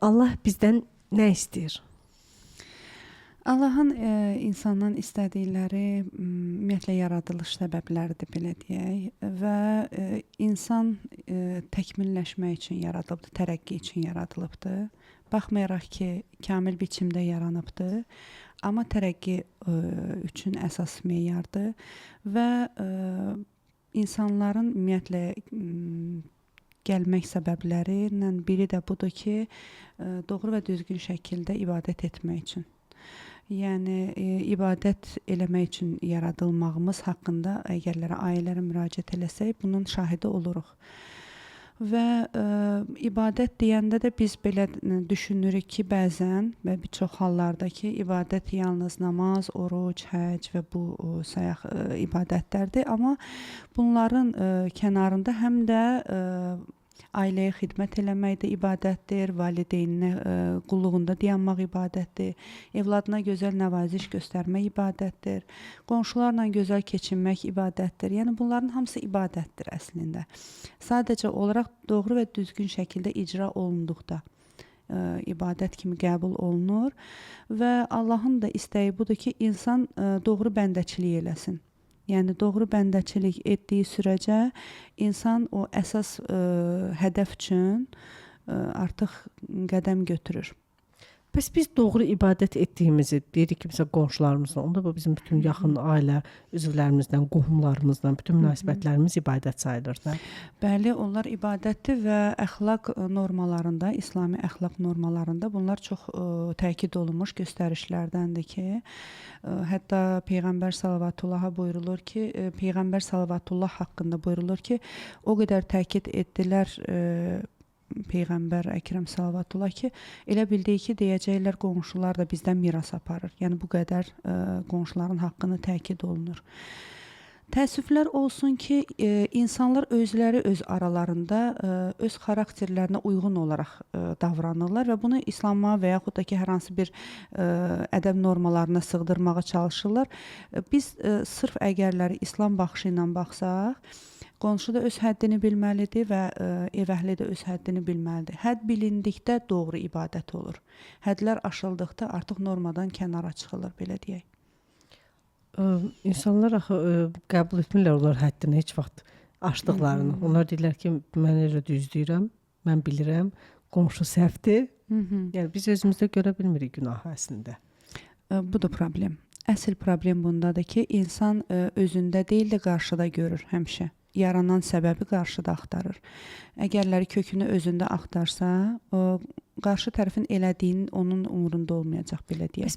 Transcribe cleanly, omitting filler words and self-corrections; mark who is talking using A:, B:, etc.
A: Allah bizdən nə istəyir?
B: Allahın insandan istədikləri ümumiyyətlə yaradılış səbəbləridir belə deyək və insan təkmilləşmək üçün yaradılıbdır, tərəqqi üçün yaradılıbdır. Baxmayaraq ki, kamil biçimdə yaranıbdır, amma tərəqqi üçün əsas meyardır və insanların ümumiyyətlə gəlmək səbəblərindən biri də budur ki, doğru və düzgün şəkildə ibadət etmək üçün. Yəni ibadət eləmək üçün yaradılmağımız haqqında əgərlərə ayələrə müraciət eləsək, bunun şahidi oluruq. Və ibadət deyəndə də biz belə düşünürük ki, bəzən və bir çox hallarda ki, ibadət yalnız namaz, oruc, həcc və bu sayaq ibadətlərdir, amma bunların kənarında həm də ailəyə xidmət eləmək də ibadətdir, valideyninə qulluğunda dayanmaq ibadətdir, evladına gözəl nəvaziş göstərmək ibadətdir, qonşularla gözəl keçinmək ibadətdir. Yəni bunların hamısı ibadətdir əslində. Sadəcə olaraq doğru və düzgün şəkildə icra olunduqda ibadət kimi qəbul olunur və Allahın da istəyi budur ki, insan doğru bəndəçilik eləsin. Yəni doğru bəndəçilik etdiyi sürəcə insan o əsas hədəf üçün artıq qədəm götürür.
A: Bəs biz doğru ibadət etdiyimizi deyirik ki, məsələn qonşularımızla, onda bu bizim bütün yaxın ailə üzvlərimizlə, qohumlarımızla bütün münasibətlərimiz ibadət sayılır da.
B: Bəli, onlar ibadətdir və əxlaq normalarında, İslami əxlaq normalarında bunlar çox təkid olunmuş göstərişlərdəndir ki, hətta Peyğəmbər salavatullaha buyurulur ki, Peyğəmbər salavatullah haqqında buyurulur ki, o qədər təkid etdilər Peyğəmbər Əkrəm salavatullah ki, elə bildik ki, deyəcəklər qonşular da bizdən miras aparır. Yəni bu qədər qonşuların haqqını təkid olunur. Təəssüflər olsun ki, insanlar özləri öz aralarında öz xarakterlərinə uyğun olaraq davranırlar və bunu İslama və yaxud da ki, hər hansı bir ədəb normalarına sığdırmağa çalışırlar. Biz sırf əgərləri İslam baxışı ilə baxsaq, qonşu da öz həddini bilməlidir və ev əhli də öz həddini bilməlidir. Hədd bilindikdə doğru ibadət olur. Hədlər aşıldıqda artıq normadan kənara çıxılır, belə deyək.
A: İnsanlar axı qəbul etmirlər onlar həddini heç vaxt aşdıqlarını. Onlar deyirlər ki, mən elə düz deyirəm, mən bilirəm, qonşu səhvdir. Yəni biz özümüzdə görə bilmirik günahı əslində.
B: Bu da problem. Əsl problem bundadır ki, insan özündə deyil də qarşıda görür həmişə. Yaranan səbəbi qarşıda axtarır. Əgərləri kökünü özündə axtarsa, o qarşı tərəfin elədiyinin onun umurunda olmayacaq, belə deyək.